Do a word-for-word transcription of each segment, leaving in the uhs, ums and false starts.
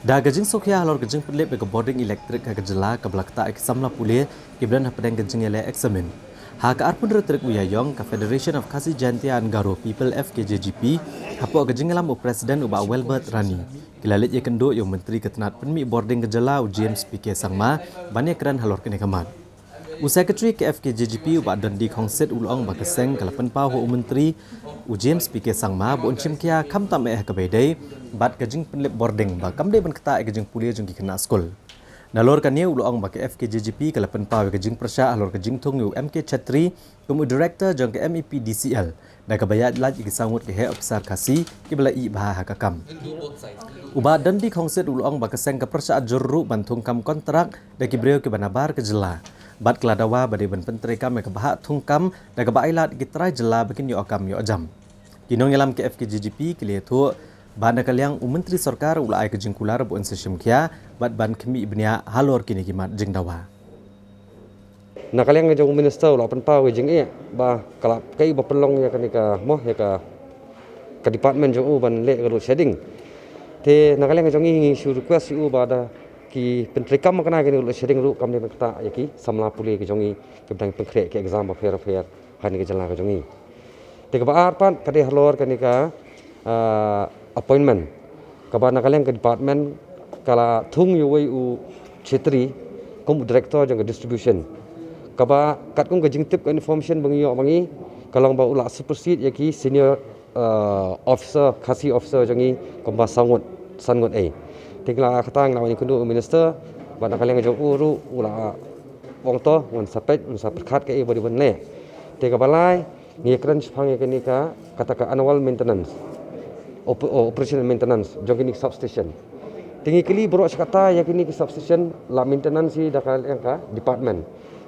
Da ka jingsngewkhia halor ka jingpynlip ïa ka bording elektrik ha ka jylla kaba la ktah ïa ki samla pule kiba don hapdeng ka jingïaleh eksamin. Ha ka arphew hynriew tarik u Ïaïong, ka Federation of Khasi Jaintia and Garo People, F K J G P, hapoh ka jingïalam u President u Bah Welbert Rani, ki la leit ïakynduh ïa u Myntri ka tnat pynmih bording ka jylla u James P K Sangma ban ïakren halor kane ka mat. U Secretary ka F K J G P u Bah Dundee Khongsit u la ong ba ka seng ka la pynpaw ha u Myntri u James P K Sangma ba un shim khia khamtam eh ha kaba ïadei bad ka jingpynlip bording ba kam dei ban ktah ïa ka jingpule jong ki khynnah skul. Nalor kane u la ong ba ka F K J G P ka la pynpaw ïa ka jingpyrshah halor ka jingthung ïa u M K Chhetri kum u Director jong ka M E P D C L, da kaba ïaid lait ïa ki saw ngut ki heh ophisar Khasi kiba la ïeh bha ha ka kam. U Bah Dundee Khongsit u la ong ba ka seng ka pyrshah jur ruh ban thung kam kontrak da ki briew kiba nabar ka jylla, bad ka la dawa ba dei ban pyntreikam ïa ka bhah thung kam da kaba ailad ïa ki trai jylla ba kin ïoh kam ïoh jam. Ki nongïalam ka F K J G P ki la ïathuh ba na ka liang u Myntri Sorkar u la ai ka jingkular ba un sa shim khia bad ban khmih bniah halor kine ki mat jingdawa. Na ka liang jong u Minister u la pynpaw ïa ka jingeh ba ka la kaei ba pynlong ïa kane ka mo ïa ka, ka department jong u ban leh ka load shedding. Te na ka liang jong ngi ngi shu request ïa u ba da ki pyntreikam kane ka load shedding ruh kam dei ban ktah ïa ki samla pule ka jong ngi kiba dang pynkhreh ki exam bapher bapher ha kane ka jylla ka jong ngi. Te kaba ar pat ka dei halor kane ka, ah, appointment kaba na ka liang ka department ka la thung ïa uwei u Chhetri kum u director jong ka distribution. Kaba katkum ka jingtip ka information ba ngi ïoh ma ngi ka long ba u la supersede ïa ki senior, ah, officer, Khasi officer jong ngi kumba saw ngut, san ngut ei. Te ngi la kata ngi la wan ïakynduh u minister bad na ka liang jong u ruh u la ong to un sa peit un sa pyrkhat kaei ba dei ban leh. Te kaba lai ngi kren shaphang ïa kane ka, kata ka annual maintenance, op-, oh, operation and maintenance jong kine ki substation. Te ngi kylli baroh shi katta ïa kine ki substation la maintenance hi da ka liang ka department.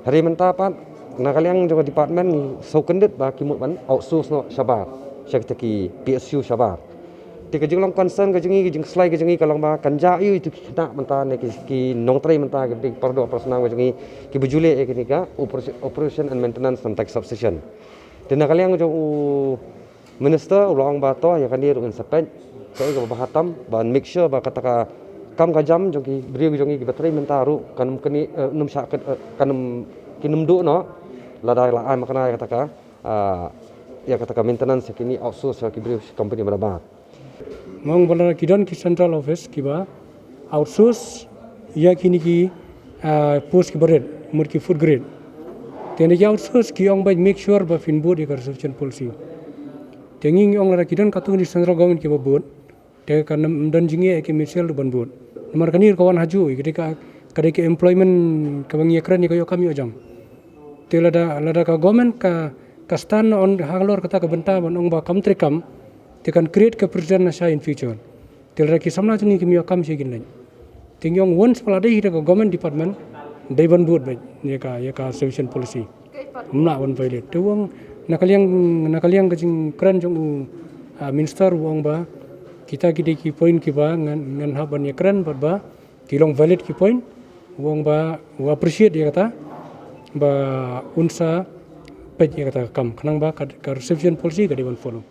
Hynrei mynta pat na ka liang jong ka department ngi sngewkyndit ba ki mut ban outsource noh shabar sha kita ki P S U shabar. Te ka jinglong concern ka jong ngi, ka jingkhuslai ka jong ngi ka long ba kan jia aiu ïa ki khynnah mynta ne ki, ki nongtrei mynta, ki, ki para doh para snam ka jong ngi kiba ju leh ïa kane ka operation, operation and maintenance na bynta ki substation. Te na ka liang jong u minister u la ong ba to ïa kane ruh ngin sa peit kaei kaba bha tam ban make sure ba kata ka kam ka jam jong ki briew jong ngi kiba trei mynta ruh kan ym kane, eh, nym shah, eh, kan ym, kin ym duh noh lada la ai makna ïa kata ka, ah, ïa kata ka maintenance ïa kine outsource ïa ki briew company ba nabar. Nga ong ba la ki don ki central office kiba outsource ïa kine ki, ah, post kiba rit, mut ki food grade. Te ne ki outsource ki ong ba make sure ba phin bud ïa ka reservation policy. Te ngi ngi ong lada ki don katto katne central government kiba bud, te kan ym don jingeh ïa ki ministry ruh ban bud. Namar kane ruh ka wan hajuh, ka dei ka, ka dei ka employment kaba ngi ïakren ïa ka ïoh kam ïoh jam. Te lada, lada ka government ka, ka stand on halor kata ka bynta ban ong ba kam treikam, te kan create ka precedent na shai in future. Te lada ki samla jong ngi kim ïoh kam shi kin leit. Te ngi ong once ba la dei hi da ka government department dei ban bud beit ïa ka, ïa ka reservation policy. Ym lah ban violate. Te u ong na ka liang, na ka liang ka jingkren jong u, ah, minister u ong ba kita ki dei ki point kiba ngan, ngan hap ban ïakren bad ba ki long valid ki point. U ong ba u appreciate ïa kata ba un sa peit ïa kata ka kam khnang ba ka, ka reservation policy ka dei ban follow.